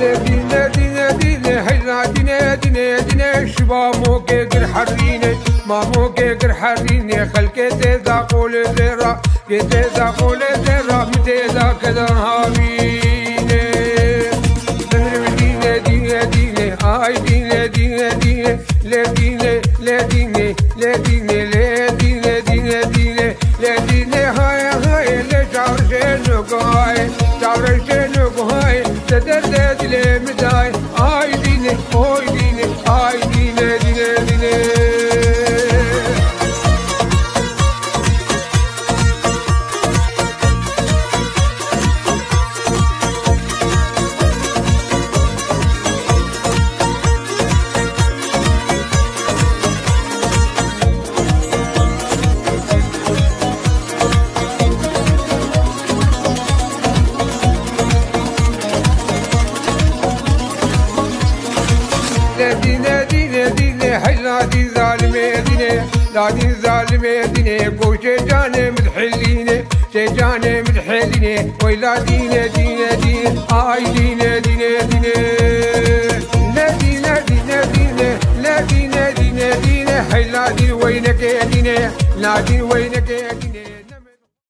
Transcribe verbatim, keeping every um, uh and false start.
Dîne, dîne, dîne, heyla dîne, dîne, dîne, şiba mokê gir herîne, ma mokê gir herîne, xelkê tê da qolê zêra, kê tê da qolê zêra, mi tê da kedan havîne. Emrim dîne, dîne, dîne, ay dîne, dîne, dîne, lê dîne, lê dîne, lê dîne, lê dîne, dîne, dîne, lê dîne, haye, haye, lê çarşê nugaye, çarşê nugaye. Te derdê dilê min dayê, ay dîne, oy dîne, ay dîne, dîne, dîne. Dîne, dîne, dîne, dîne, hey ladî zalimê dîne, ladî zalimê dîne, goşê canê min dihêlîne, şê canê min dihêlîne, wey ladîne, dîne, dîne, ay dîne, dîne, dîne. Ne dîne, dîne, dîne, ne dîne, dîne, dîne, hey ladî weynekê dîne, ladî weynekê dîne.